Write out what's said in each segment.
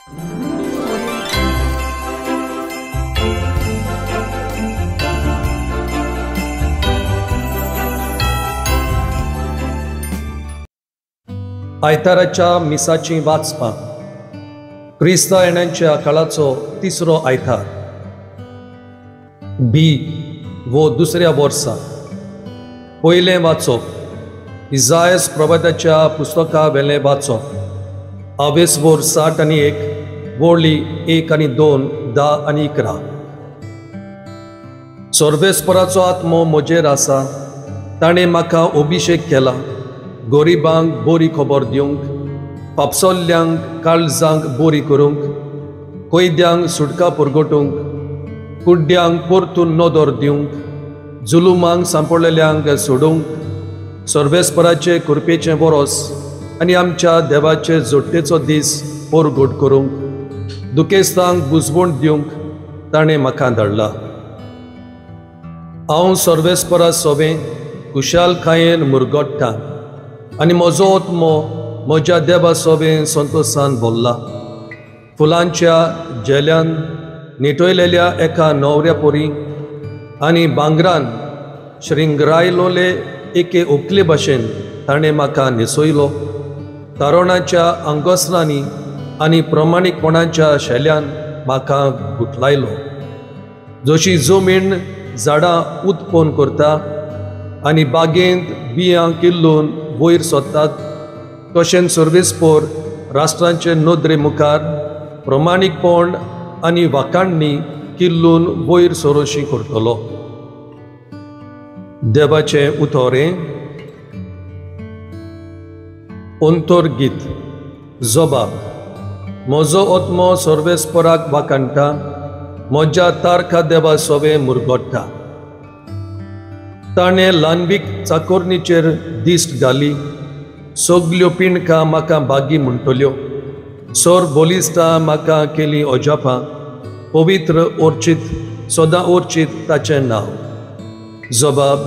आयताराच्या मिसाची वाचपां. क्रिस्ता येण्याच्या काळाचो तिसरो आयतार बी वो दुसऱ्या वर्सा. पयलें वाचप इजायस प्रभाताच्या पुस्तका वेलें वाचप. आवेसभर 60 आनी 1 वळी 1 आनी 2 10 आनी 11. सर्वेस्पराचो आत्मो म्हजेर आसा, ताणें म्हाका अभिशेक केला गरिबांक बरी खबर दिवंक, पापसोल्ल्यांक काळजांक बरी करूंक, कैद्यांक सुटका परगटूंक, कुड्ड्यांक परतून नदर दिवंक, जुलुमांक सांपडलेल्यांक सोडूंक, सर्वेस्पराचे कृपेचें वरोस आनी आमच्या देवाचे जोडटेचो दीस परगट करूंक, दुखेस्तांक बुजवण दिवंक ताणें म्हाका धाडला. हांव सर्वेस्परा सोबें खुशालकायेन मुरगट्टा आनी म्हजो आत्मो म्हज्या देवा सोबें संतोशान भरला. फुलांच्या झेल्यान निटयलेल्या एका न्हवऱ्या परी आनी भांगरान श्रिंगरायलोले एके ओकले भशेन ताणें म्हाका न्हेसयलो. तरुणाच्या आंगोसरांनी आनी प्रमाणीकपणाच्या शेल्यान म्हाका गुटलायलो. जशी जमीन झाडां उत्पन्न करता आनी बागेंत बियां किल्लून वयर सोदतात, तशेंच सर्वेस्पोर राष्ट्रांचे नदरे मुखार प्रमाणीकपण आनी वाखाणणी किल्लून वयर सरोशी करतलो. देवाचें उतोरें. अंतर्गीत. जबाब. म्हजो आत्मो सर्वेस्पराक वाखाणटा, म्हज्या तारखा देवा सोबें मुरगट्टा. ताणें ल्हानवीक चाकोरणीचेर दिश्ट घाली, सगल्यो पिंडकां म्हाका बागी म्हणटल्यो. सोर बोलिस्ता म्हाका केली अजापां, पवित्र ओर्चीत सदां ओर्चीत ताचें नांव. जबाब.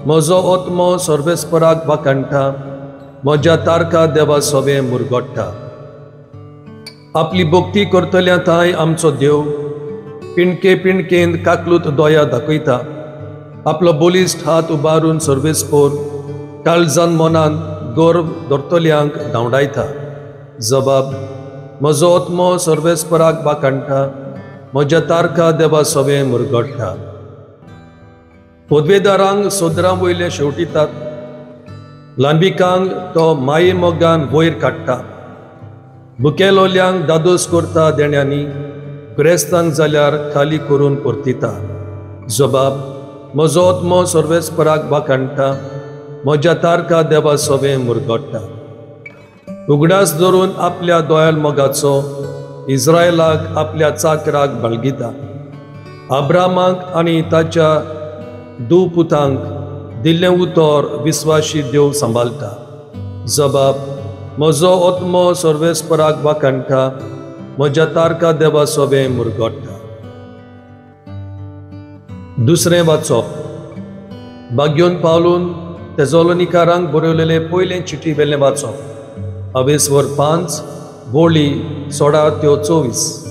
म्हजो आत्मो सर्वेस्पराक वाखाणटा, म्हज्या तारखा देवा सोबें मुरगट्टा. आपली भक्ती करतल्या थांय आमचो देव पिंडके पिंडकेंत काकलूत दया दाखयता. आपलो बलिश्ट हात उबारून सर्वेस्पोर काळजान मनान गर्व धरतल्यांक धांवडायता. जबाब. म्हजो आत्मो सर्वेस्पराक वाखाणटा, म्हज्या तारखा देवा सोबें मुरगट्टा. पदवेदारांक सोदरां वयले शेवटितात, ल्हानविकांक तो माये मोगान वयर काडटा. भुकेलोल्यांक दादोस करता देण्यांनी, ग्रेस्तांक जाल्यार खाली करून परतिता. जबाब. म्हजो आत्मो सर्वेस्पराक वाखाणटा, म्हज्या तारखा देवा सोबें मुरगट्टा. उगडास धरून आपल्या दोयाल मोगाचो इस्रायलाक आपल्या चाकराक बाळगिता. आब्रामाक आनी ताच्या दुपुतांक दिल्लें उतर विस्वाशी देव सांबाळटा. जबाब. म्हजो आत्मो सर्वेस्पराक वाखाणटा, म्हज्या तारखा देवा सोबें मुरगट्टा. दुसरें वाचप. बाग्योन पावलून तेजोलोनिकारांक बरयलेले पयलें चिटी वेलें वाचप. अवेसवर 5 वळी 16 ते 24.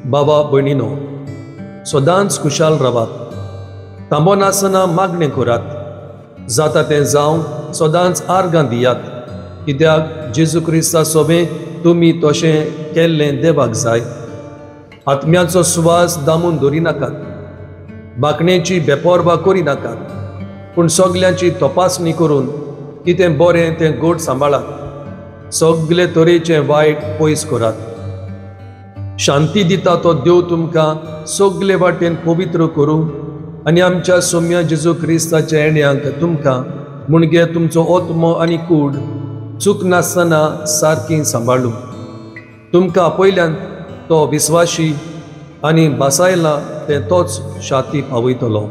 बाबा भयणीनो, सदांच खुशाल रावात, थांबनासतना मागणें करात, जाता तें जावं सदांच आर्गां दियात, कित्याक जेजू क्रिस्ता सोबें तुमी तशें केल्लें देवाक जाय. आत्म्याचो सुवास दामून दवरिनाकात, बांकणेची बेपोरवा करिनाकात, पूण सगल्यांची तपासणी करून कितें बरें तें गोड सांबाळात. सगले तरेचें वायट पयस करात. शांती दिता तो देव तुमकां सगले वाटेन पवित्र करूं आनी आमच्या सोम्या जेजू क्रिस्ताच्या येण्यांक तुमकां म्हणजे तुमचो आत्मो आनी कूड चूक नासतना सारकी सांबाळूं. तुमकां आपयल्यान तो विस्वाशी आनी बासायला तें तोच शाती पावयतलो.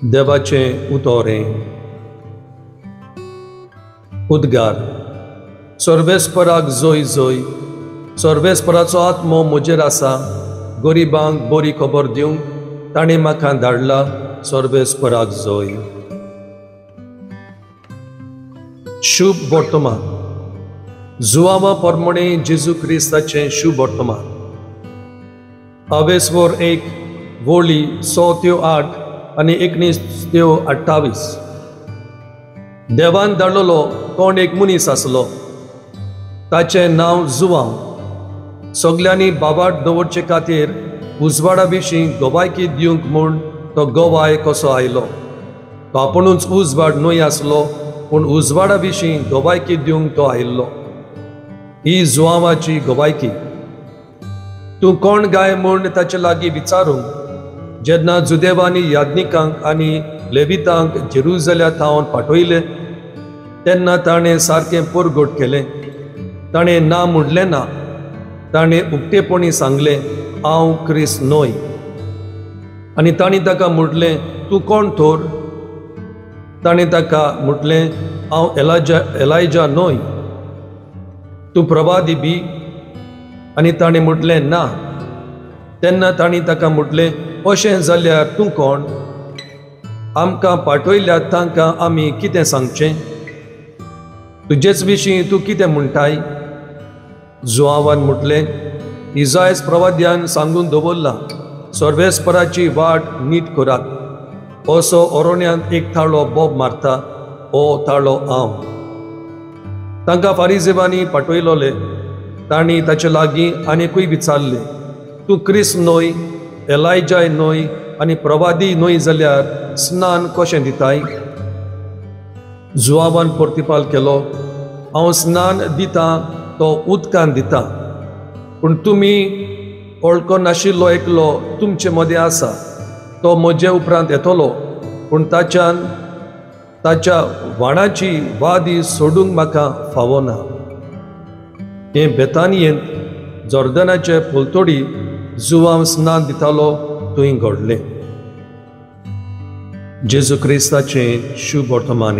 देवाचें उतोरें. उद्गार. सर्वेस्पराक जोय जोय. सर्वेस्पराचो आत्मो म्हजेर आसा, गरिबांक बरी खबर दिवंक ताणें म्हाका धाडला. सर्वेस्पराक जोय. शुभ वर्तमान. जुआवा परमणे जेजू क्रिस्ताचें शुभ वर्तमान. अवेस्वर 1 वोळी 100 ते 8 आनी 19 ते 28. देवान धाडलेलो कोण एक मनीस आसलो, ताचें नांव जुआंव. सगल्यांनी बाबाट दवरचे खातीर उजवाडा विशीं गवायकी दिवंक म्हूण तो गवाय कसो आयलो. तो आपुणूच उजवाड न्हय आसलो, पूण उजवाडा विशीं गवायकी दिवंक तो आयिल्लो. ही जुआंवाची गवायकी. तूं कोण गाय म्हूण ताचे लागीं विचारूंक जेन्ना जुदेवांनी याज्ञिकांक आनी लेवितांक जेरुजल्या थावन पाठयले तेन्ना ताणें सारकें परगट केलें. ताणें ना म्हणलें ना, ताणें उक्तेपणी सांगलें, हांव क्रिस्त न्हय. आनी तांणी ताका म्हटलें, तूं कोण थोर? ताणें ताका म्हटलें, हांव एलायजा न्हय. तूं प्रवादी बी? आनी ताणें म्हटलें, ना. तेन्ना तांणी ताका म्हटलें, अशें जाल्यार तूं कोण? आमकां पाठयल्यात तांकां आमी कितें सांगचें? तुजेच विशीं तूं कितें म्हणटाय? जुआंवान म्हटलें, इजायस प्रवाद्यान सांगून दवरलां, सर्वेस्पराची वाट नीट करात. असो ओरोण्यांत एक थाळो बोब मारता, ओ थाळो हांव. तांकां फारिजेवांनी पाठयलोले. तांणी ताचे लागीं आनीकूय विचारलें, तूं क्रिस्त न्हय, एलायजाय न्हय आनी प्रवादी न्हय जाल्यार स्नान कशें दिताय? जुआंवान प्रतिपाल केलो, हांव स्नान दितां तो उदकान दिता, पूण तुमी वळखनाशिल्लो एकलो तुमचे मदें आसा, तो म्हजे उपरांत येतलो, पूण ताच्यान ताच्या वाणाची वादी सोडूंक म्हाका फावना. हें बेतानियेंत जॉर्दनाचे पलतोडी जुआंव स्नान दितालो थंय घडलें. जेजू क्रिस्ताचें शुभ वर्तमान.